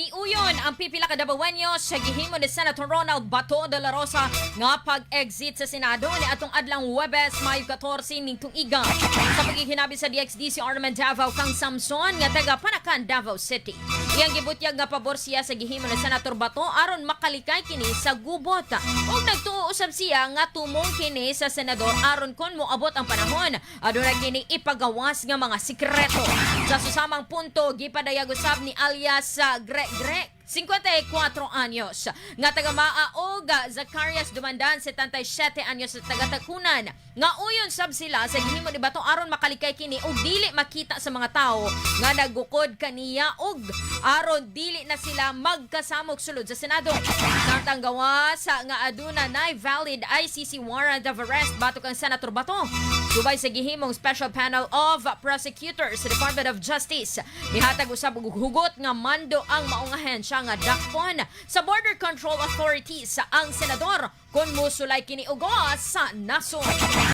Miuyon ang pipila ka Dabawenyo sa gihimo ni Senator Ronald Bato de la Rosa nga pag-exit sa Senado ni atong adlang Huwebes, Mayo 14 ning tuiga. Sa pagigihinabi sa DXDC Armen Davao kang Samson nga taga Panacan, Davao City. Iyang gibutyag nga pabor siya sa gihimo ni Senator Bato aron makalikay kini sa gubot. Ug nagtuo usab siya nga tumong kini sa senador aron kon moabot ang panahon aduna kini ipagawas nga mga sikreto. Sa susamang punto, gipadayag usab ni alias sa Gre Gre, 54 anyos, nga taga Maa og Zacarias Dumandan, 77 anyos, sa taga Tacunan, nga uyon sab sila sa gihimo ni Bato aron makalikay kini og dili makita sa mga tawo nga nagukod kaniya og aron dili na sila magkasamok sulod sa Senado. Samtang gawas sa nga aduna nay valid ICC warrant of arrest batok ang Senator Bato subay sa gihimong Special Panel of Prosecutors sa Department of Justice. Mihatag usab og hugot nga mando ang maong ahensya nga dakpon sa Border Control Authorities ang senador kung musulay kini og sa nasod.